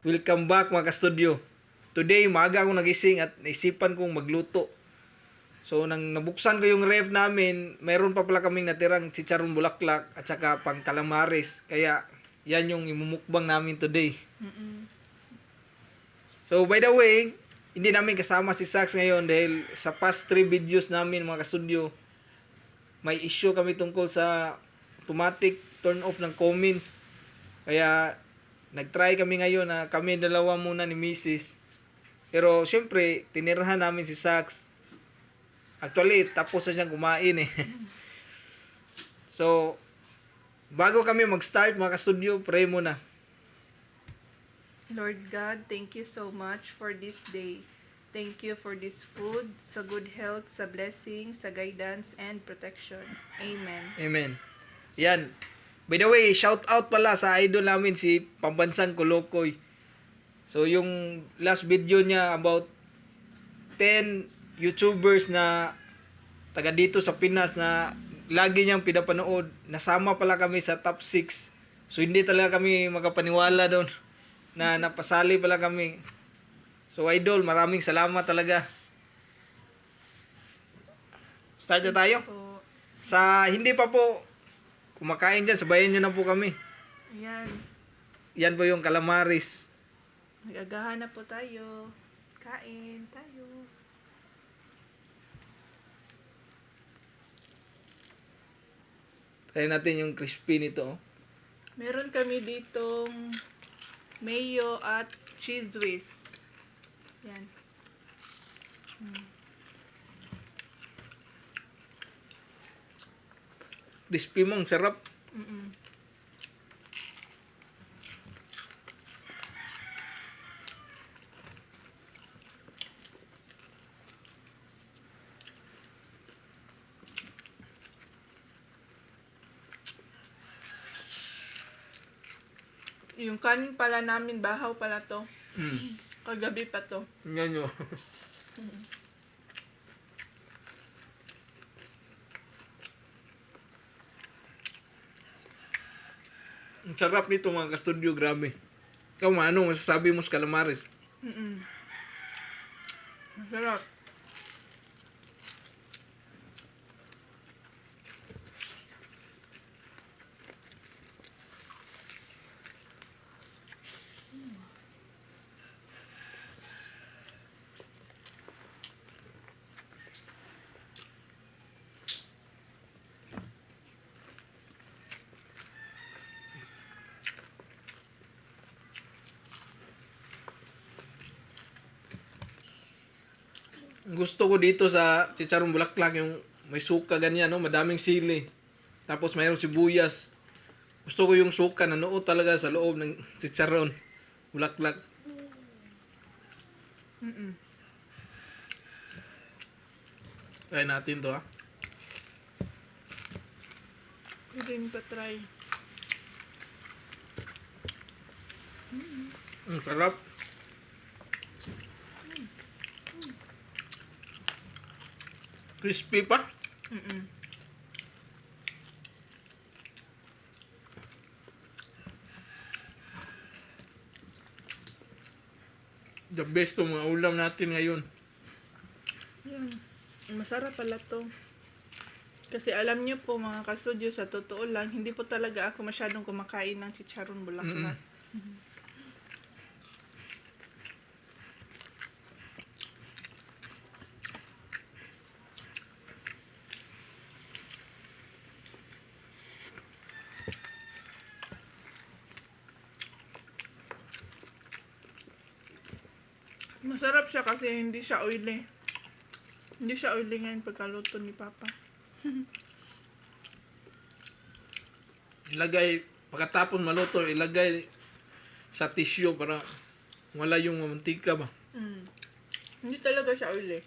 Welcome back mga ka-studio. Today, maaga akong nagising at naisipan kong magluto. So, nang nabuksan ko yung ref namin, mayroon pa pala kaming natirang Chicharon Bulaklak at saka pang Calamares. Kaya, yan yung imumukbang namin today. So, by the way, hindi namin kasama si Sax ngayon dahil sa past 3 videos namin mga ka-studio, may issue kami tungkol sa automatic turn off ng comments. Kaya, nag-try kami ngayon na kami dalawa muna ni Mrs. Pero syempre, tinirahan namin si Sax. Actually, tapos na siyang kumain eh. So, bago kami mag-start mga ka-studio, pray muna. Lord God, thank you so much for this day. Thank you for this food, sa good health, sa blessing, sa guidance, and protection. Amen. Amen. Yan. By the way, shout out pala sa idol namin si Pambansang Kolokoy. So yung last video niya about 10 YouTubers na taga dito sa Pinas na lagi niyang pinapanood. Nasama pala kami sa top 6. So hindi talaga kami makapaniwala doon na napasali pala kami. So idol, maraming salamat talaga. Start na tayo? Po. Sa hindi pa po kumakain dyan, sabayan nyo na po kami. Ayan. Yan po yung calamares. Nag-agahan na po tayo. Kain tayo. Try natin yung crispy nito. Oh. Meron kami ditong mayo at cheese whiz. Yan. Crispy mo, ang sarap. Yung kanin pala namin, bahaw pala to. Kagabi pa to. Yan yun. Ang sarap nito mga ka-studio, grabe. Ikaw, anong masasabi mo sa calamares? Masarap. Gusto ko dito sa Chicharon Bulaklak yung may suka ganyan, no? Madaming sili. Tapos mayroong sibuyas. Gusto ko yung suka na noo talaga sa loob ng Chicharon Bulaklak. Try natin to ha. Hindi rin pa try. Sarap. Crispy pa. The best to mga ulam natin ngayon. Yan. Masarap pala to. Kasi alam niyo po mga kasudyo, sa totoo lang, hindi po talaga ako masyadong kumakain ng chicharon bulaklak. Masarap siya kasi hindi siya oily. Hindi siya oily ngayon pagkaluto ni Papa. Ilagay, pagkatapos maluto, ilagay sa tissue para wala yung mantika ba. Hindi talaga siya oily.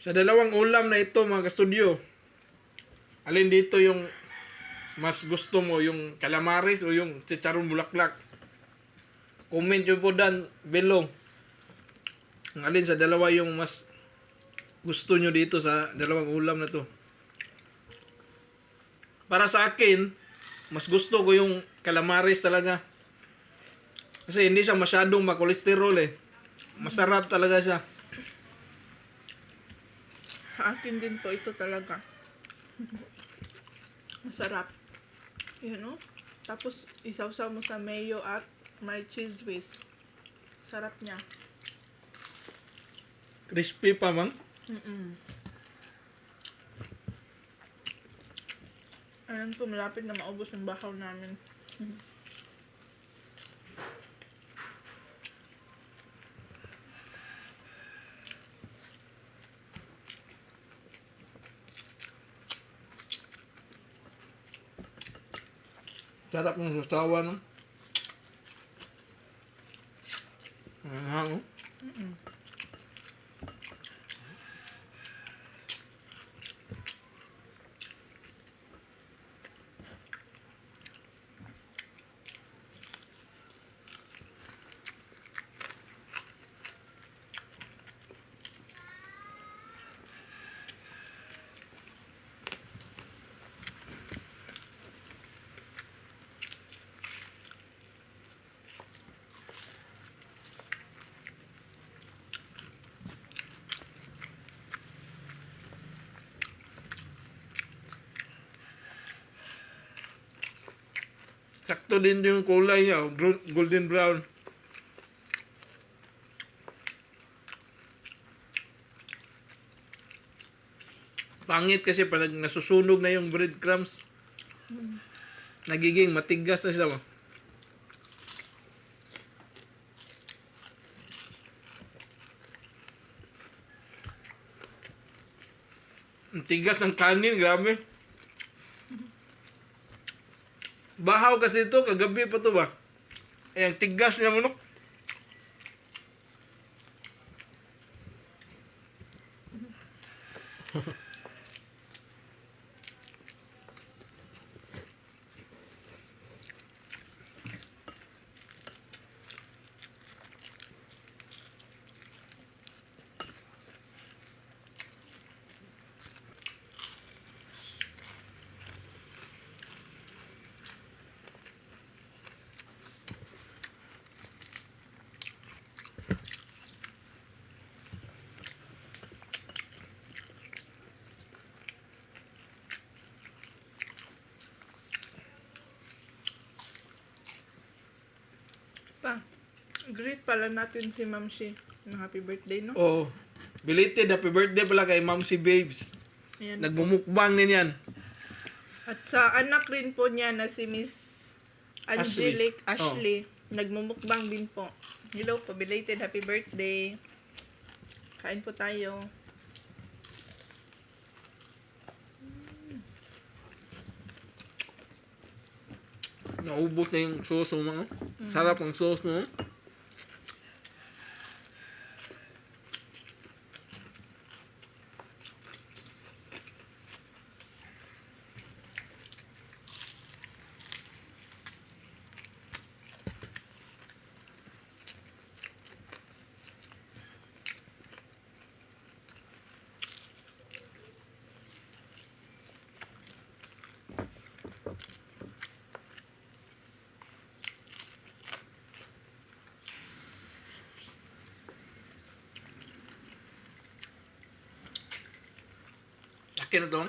Sa dalawang ulam na ito mga kastudyo, alin dito yung mas gusto mo, yung calamares o yung chicharon bulaklak? Comment nyo po dan below. Ang alin sa dalawa yung mas gusto nyo dito sa dalawang ulam na to. Para sa akin, mas gusto ko yung calamares talaga. Kasi hindi siya masyadong makolesterol eh. Masarap talaga siya. Sa akin din po ito talaga. Masarap. Yun, no? Tapos, isawsaw mo sa mayo at may cheese whiz. Sarap niya. Crispy pa, mang. Alam ko, malapit na maubos yung bahaw namin. Sarap ng sasawa, no? Oh. Sakto din yung kulay niya, golden brown. Pangit kasi pag nasusunog na yung breadcrumbs, nagiging matigas na siya. Ang tigas ng kanin, grabe. Bahaw kasi ito, kagabi pa to ba? Eh, ang tigas niya manok. Pa, greet pala natin si Ma'am Shi ng happy birthday, no? Oh, belated happy birthday pala kay Ma'am si Babes. Ayan po. Nagmumukbang din yan. At sa anak rin po niya na si Miss Angelic Ashley. Ashley, nagmumukbang din po. Hello po, belated happy birthday. Kain po tayo. Naubos na yung sauce mo, mga. Sarap ang sauce mo. Akin na to.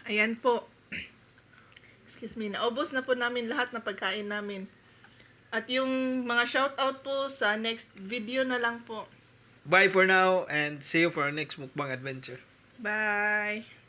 Ayan po. Excuse me, naubos na po namin lahat ng pagkain namin. At yung mga shoutout po sa next video na lang po. Bye for now and see you for our next mukbang adventure. Bye!